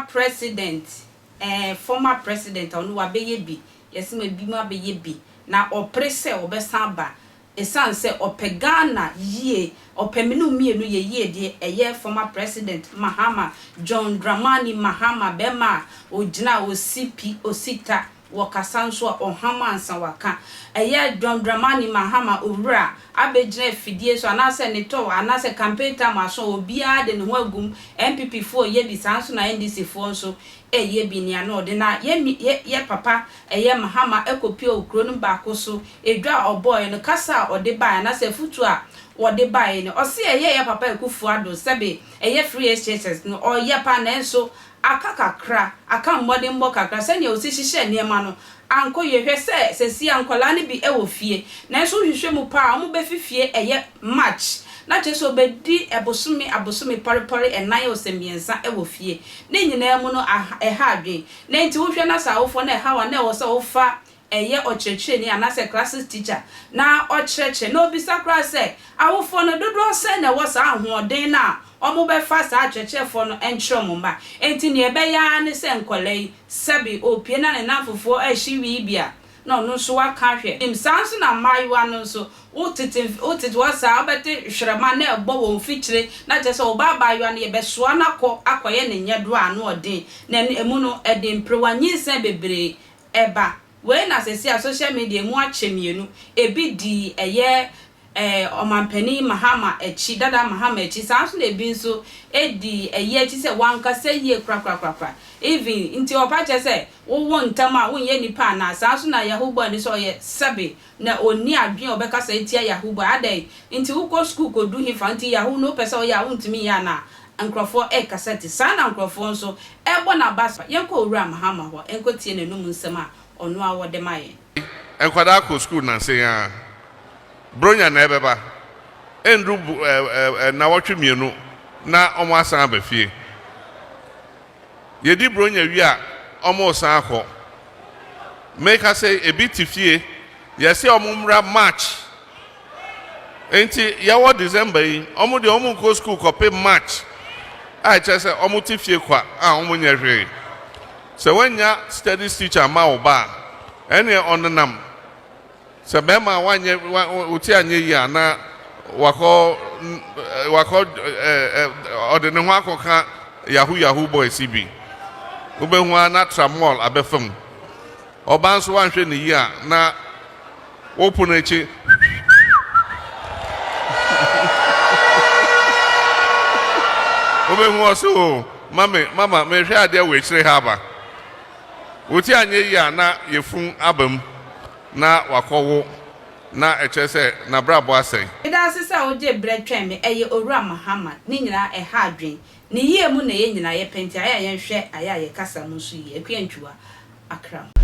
Former president eh, former president a ɔno wabɛyɛ bi, yɛse ma binom abɛyɛ bi, na ɔpere sɛ ɔbɛsan aba ɛsiane sɛ ɔpɛ Ghana yie, ɔpɛ me ne wo mmienu yɛ yie deɛ, ɛyɛ former president Mahama, John Dramani Mahama, bɛrima a ɔgyina a ɔsi pi, ɔsi ta, Wɔkasa nso a, ɔham ansa waka. Ɛyɛ John Dramani Mahama owura abɛgyina afidie so anaasɛ ne tɔ anaasɛ campaign time aso a obiara de ne ho agum, NPP foɔ reyɛ bi saa nso na NDC foɔ nso reyɛ bi nea na ɔde na yɛ yɛ yɛ papa ɛyɛ Mahama kɔpue wɔ kuro no baako so edwa a ɔbɔeɛ no kasa a ɔde baeɛ anaasɛ afutuo a wɔde baeɛ no ɔse ɛyɛ yɛ papa Akuffo Addo sɛbe ɛyɛ free SHS no ɔyɛ paa nanso Aka kakra, aka mmɔdenbɔ kakra, sɛnea osi hyehyɛɛ nneɛma no ankɔ yie. Hwɛ sɛ seesei a nkwadaa no bi wɔ fie, nanso wohwehwɛ mu paa a, wɔbɛfi fie ɛyɛ March, na kyerɛ sɛ wɔbɛdi bosome abosome pɔrepɔre nnan ɔsɛ mmiɛnsa wɔ fie. Ne nyinaa mu no, ɛha adwene. Na enti wohwɛ na sɛ awofoɔ no ɛhaw a, na ɛwɔ sɛ wofa ɛyɛ ɔkyerɛkyerɛni anaasɛ classes teacher na ɔkyerɛkyerɛ na ɔbisa koraa sɛ, Awofoɔ no, dodoɔ sɛn na ɛwɔ saa ahoɔden no a wɔbɛfa saa akyerɛkyerɛfoɔ no nkyerɛ wɔn mma? Enti deɛ ɛbɛyɛ ara ne sɛ nkwadaa yi, sɛbe ɔrepue na ne nnamfofoɔ rehye wii bi a, na ɔno nso waka ahwɛ. Saa ara nso na mmaayewa no nso, wotete wotete hɔ saa a, wobɛte hwerɛma na ɛbɔ wɔn mfikyire, na kyerɛ sɛ wo ba abaayewa no, yɛbɛsoa no akɔ akɔyɛ ne nyɛdoa a ano ɔden, na ɛno ɛmu no, ɛde mperewa nyinsɛn bebree ɛba. Wei na sɛsi a social media emu akyɛ mienu, ebi di ɛyɛ eh ɔmanpanin Mahama akyi, dada Mahama akyi, saa nso na ebi nso di ɛyi akyi sɛ wankasa yie korakorakorakora. Even nti ɔpa kyerɛ sɛ wowo ntɛm a wonyɛ nipa anaa, saa nso na Yahoo boy no sɛ ɔyɛ sɛbe na ɔnni adwene a ɔbɛkasa atia Yahoo boy, adɛn nti wokɔ sukuu kɔdu hefa nti Yahoo no wopɛ sɛ woyɛ a wontumi nyɛ anaa, Nkurɔfoɔ rekasa ti. Saa na nkurɔfoɔ nso rebɔ n'aba so. Yɛnkɔ Owura Mahama hɔ nkɔtie n'anom nsɛm a ɔno ara wɔ de ma yɛn. Nkwadaa kɔ sukuu nnansa yi ara. Bronya na ɛbɛba. Ɛndu nnawɔtwe mmienu na wɔasan aba fie. Yɛdi Buronya wie a, wɔresan akɔ. Meka sɛ ebi te fie, yɛse wɔn mmra March. Enti yɛwɔ December yi, wɔn deɛ wɔn nkɔ sukuu kɔpem March a ɛkyerɛ sɛ wɔn te fie kwa a wɔn nyɛ hwee. Sɛ woannya studies teacher amma wo ba a, ɛneɛ ɔnenam. Sɛ bɛrima a wanyɛ wa wo ti anyɛ yie a na wakɔ wakɔ ɛ ɛ ɔde ne ho akɔka yahoo yahoo boys yi bi. Wobɛhu ara na tramol abɛfa mu. Ɔbaa nso wanhwɛ ne yie a na wo pono akyi wobɛhu ɔse o mame mama mehwɛ adeɛ wɔ akyire ha aba. Wo ti anyɛ yie a na yɛfun aba mu. na wakɔwo na ɛkyerɛ sɛ n'abrabɔ asɛe. Medaase sɛ wogyee berɛ twɛn me, ɛyɛ Owura Mahama, ne nyinaa ɛha adwen, ne yie mu na yɛn nyinaa yɛpɛ nti ayɛ a yɛnhwɛ ayɛ a yɛkasa mu nso yie, Akua Antwiwa, Accra.